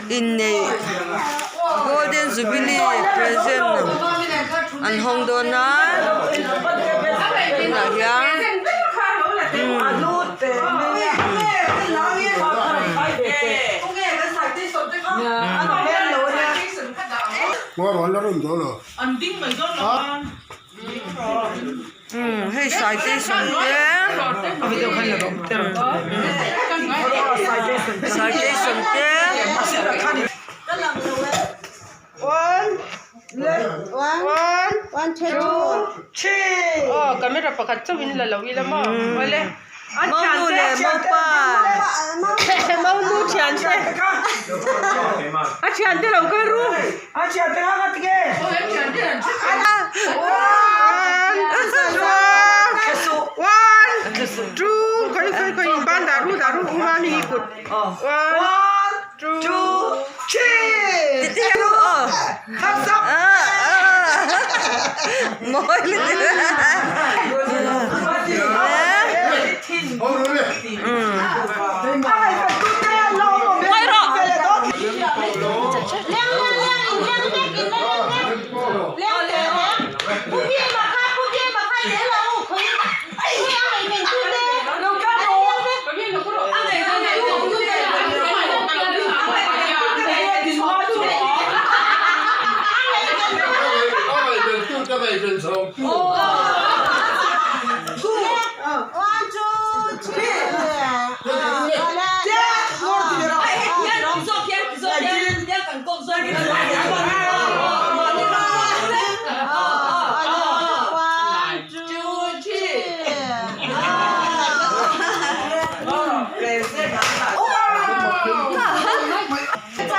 Inneih Golden Jubilee present an hawng dawn a tunah hian Umm hei citation te citation te. Monu leh mopa.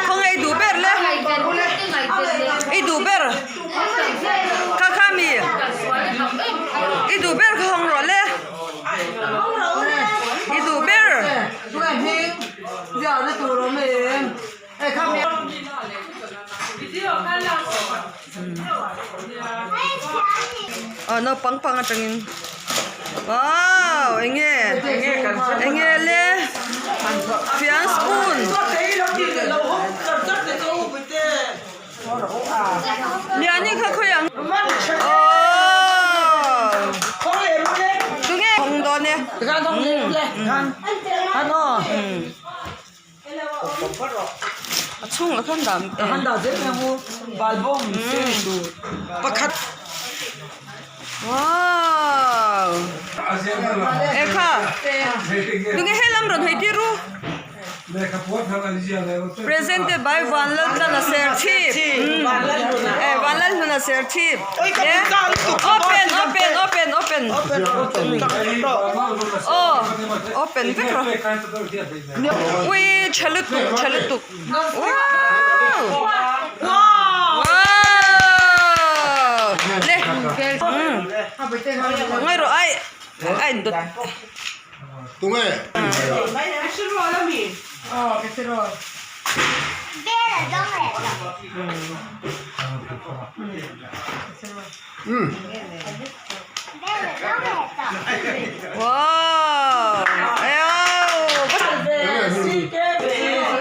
Khawnge i duh ber le? I duh ber? Kha kha mi? I duh ber kha hawng rawh le? I duh ber? Aw naupang pang atangin wow enge enge le fian spoon liani kha khawi ang aww tunge hawng dawn e. A chhungah khan dah Han dah zel mai ang u balbawm pakhat Wow e kha tunge helam rawn hei tir u Presented by Vanlaltlana Serchhip e Vanlalhluna Serchhip open open open open aw open vek rawh. Ui tha lutuk tha lutuk wow wow le ngai rawh ai a in dawt tunge Wow!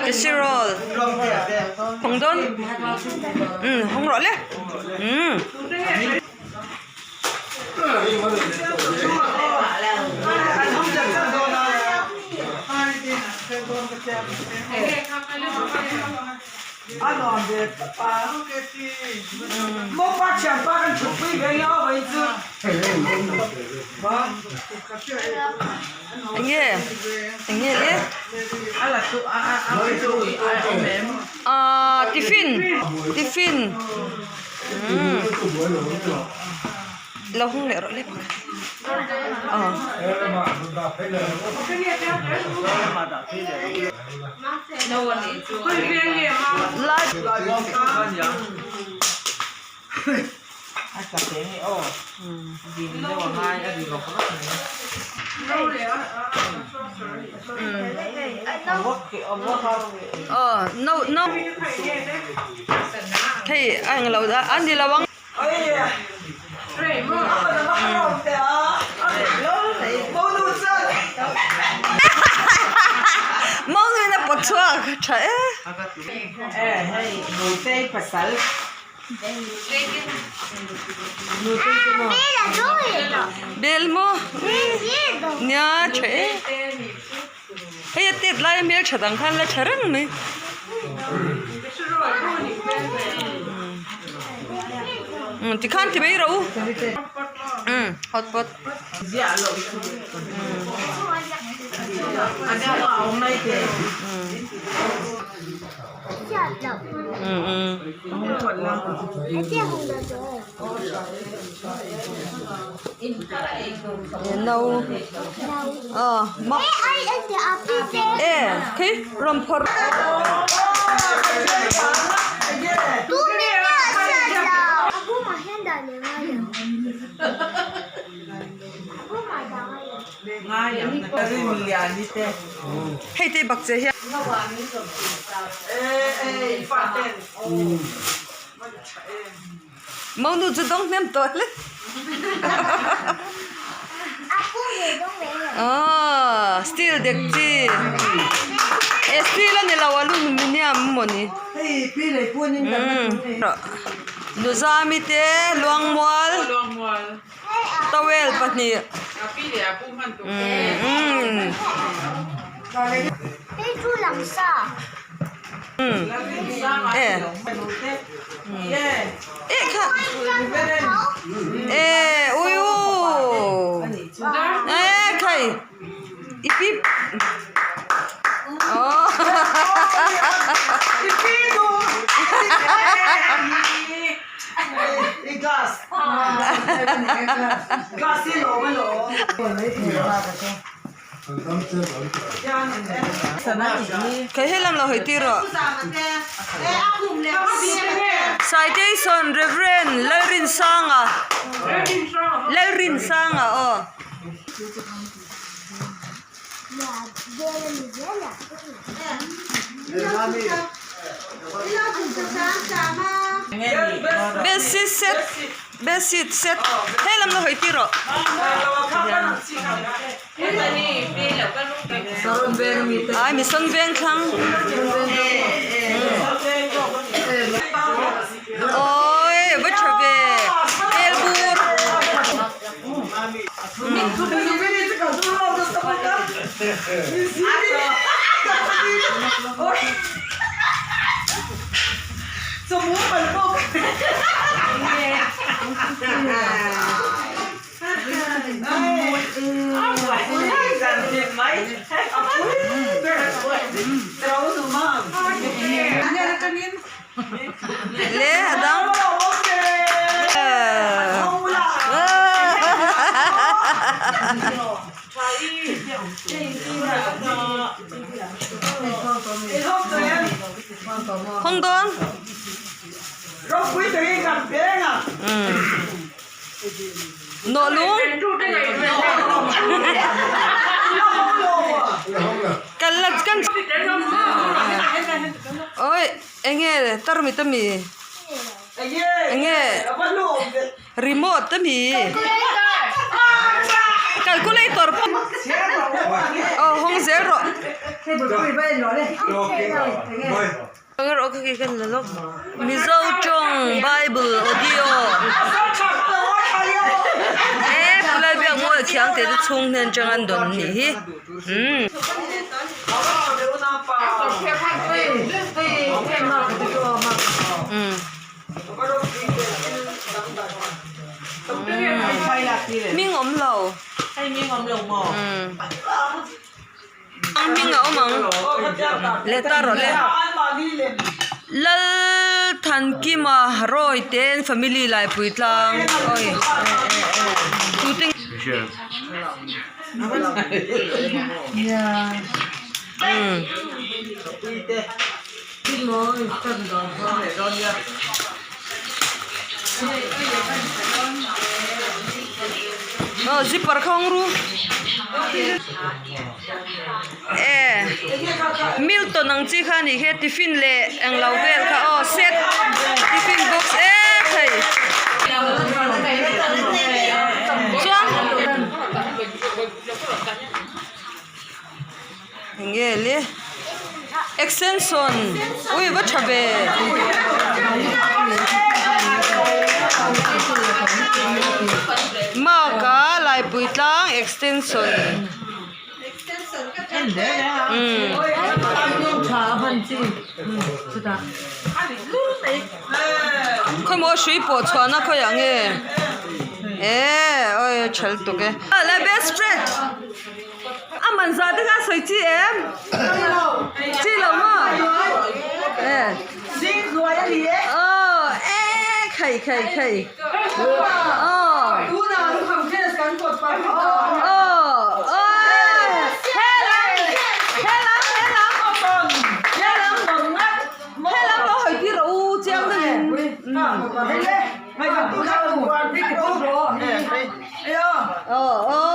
Casserole. Hong dawn. Um, hong rawh le. Um. A nuam ve tawp a. Mopa thianpa kan thutpui ve nia aw vawiin chu. Enge enge le ah tiffin tiffin umm lo hung leh rawh le pakhat aw. No no hei a englo a ni lo ang. Mawngin a pawt chhuak. Thlalak a tha e. Bel maw? Nia tha e. Hei a tet lai a hmel tha dang khan la tha reng mai. Umm tikhan ti mai rawh u. Umm hot pot. No e khi rawn phawrh Hei te bak che hian Monu chu dawng hnem tawh hle. Aw steel dek chi e steel a ni lo aluminium mawni. Nuzami te Luangmual. Towel pahnih e kha e uiu e khai i pip Kei helam lo hawi tir rawh. Citation Reverend Lalrinsanga Lalrinsanga aw. Bedsheet set bedsheet set helam lo hawi tir rawh. Ai mison veng thlang awi va tha ve tel bur. Le a dang. Hawng dawn. Nawh lung. Kan la kan oi enge tarmit ami enge remote ami calculator pawh aw hawng zel rawh. Mizo tawng bible audio e pulai biak mawi khiang tih te chhung hnen atang an dawn anih hi umm. Hming awm lo Hming a awm ang leh ta rawh le Lalthankima Roy te an family laipui tlang awi tute umm. Aw zipper kha hawng ru e Milton ang chi kha a nih hi tiffin leh englo vel kha aw set tiffin box e thei chuan eng nge le. Extension ui va tha ve. Mark a laipui tlang extension. Khawimaw hrui pawh chhuahna khawiah nge eh awi a tha lutuk e. Le best friend a man zah te kha a sawi chi em chi lo maw eh aw eh khai khai khai aw aw aw helam helam helam helam helam lo hawi tir rawh u chiang deuhin aw aw.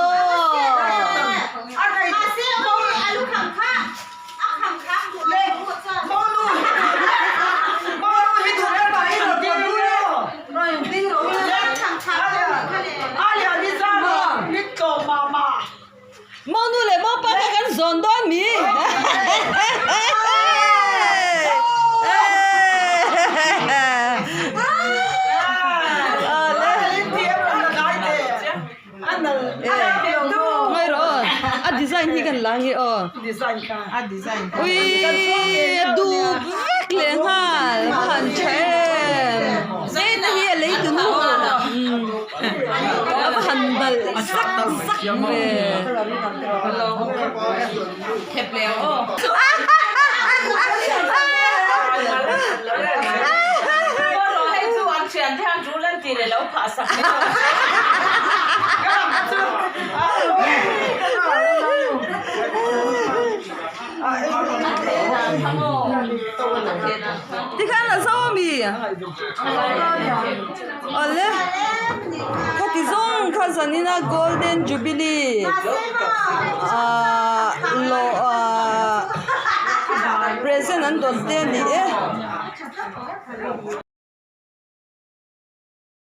Monu leh mopa kha kan zawn dawn mi? Ngai rawh aw a design hi kan la nge aw ui a dup vek leh nghal a han tha em hei te hi a lei tu nu a va han balh zak zak ve. Tikhan a zo ami? Awle khati zawng kha zanina golden jubilee ahh lawh ahh present an dawn te a ni e.